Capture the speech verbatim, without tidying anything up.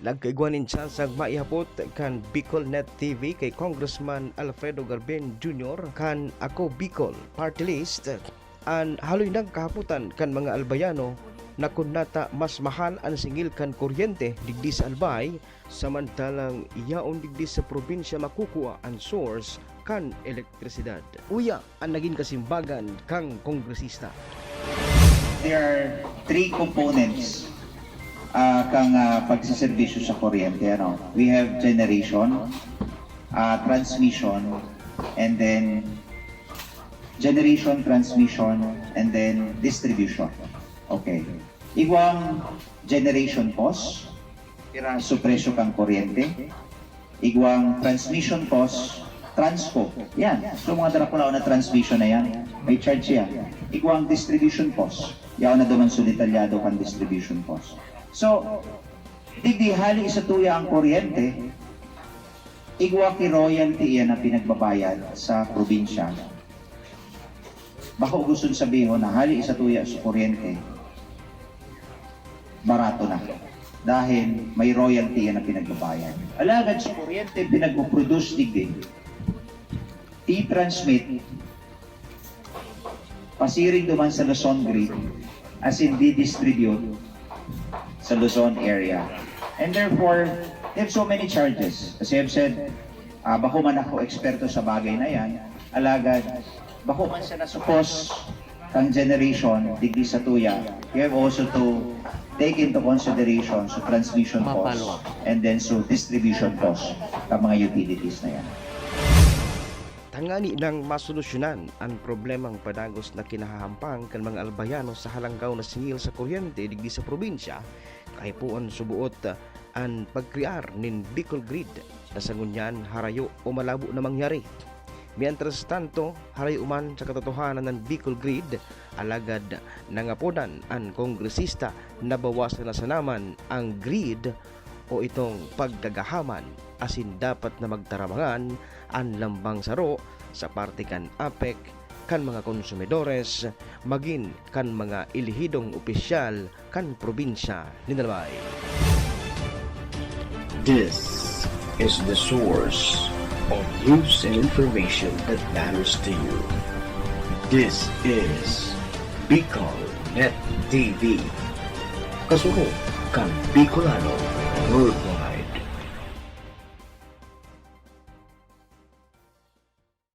Nagkaigwa nin tsansang maihapot kan Bicol Net T V kay Congressman Alfredo Garben Junior kan Ako Bicol Party List an haloy nang kahapotan kan mga Albayano na kun nata mas mahal an singil kan kuryente digdi sa Albay, samantalang yaon digdi sa probinsya makukua an source kan elektrisidad. Uya an nagin kasimbagan kan kongresista. There are three components uh, kang uh, pagsiservisyo sa kuryente. Ano? We have generation, uh, transmission, and then generation, transmission, and then distribution. Okay. Igwang generation cost, piraso presyo kang kuryente. Igwang transmission cost, transco. Yan. So mga darakulaon na transmission na yan, may charge yan. Igwang distribution cost. Yaon na duman so detalyado kan distribution cost. So, digdi hali sa tuya ang kuryente, igwa ki royalty iyan na pinagbabayad sa probinsya. Bako gustong sabihon na hali sa tuya sa kuryente, barato na. Dahil may royalty yan na pinagbabayad. Alagad sa kuryente pinag-produce digdi, i-transmit, pasiring duman sa Luzon grid, as in di-distribute sa Luzon area. And therefore, they have so many charges. As I have said, uh, bako man ako eksperto sa bagay na yan, alagad bako man sa nasupos kang generation digdi sa tuya, you have also to take into consideration sa transmission cost and then sa distribution cost ng mga utilities na yan. Tangani nang masolusyonan an problemang padagos na kinahahampang kan mga Albayano sa halanggaw na singil sa kuryente digdi sa probinsya, kaipuon subuot an pagkrear nin Bicol Grid na sa ngunyan harayo o malabo na mangyari. Mientras tanto, harayo man sa katotohanan ng Bicol Grid, alagad nangapodan an kongresista na bawasan na sanaman ang greed o itong pagkagahaman, asin dapat na magtaramangan an lambang saro sa parte kan APEC, kan mga konsumidores, magin kan mga elehidong opisyal kan probinsya nin Albay. This is the source of news and information that matters to you. This is Bicol Net T V. Kasurog kan Bicolano worldwide.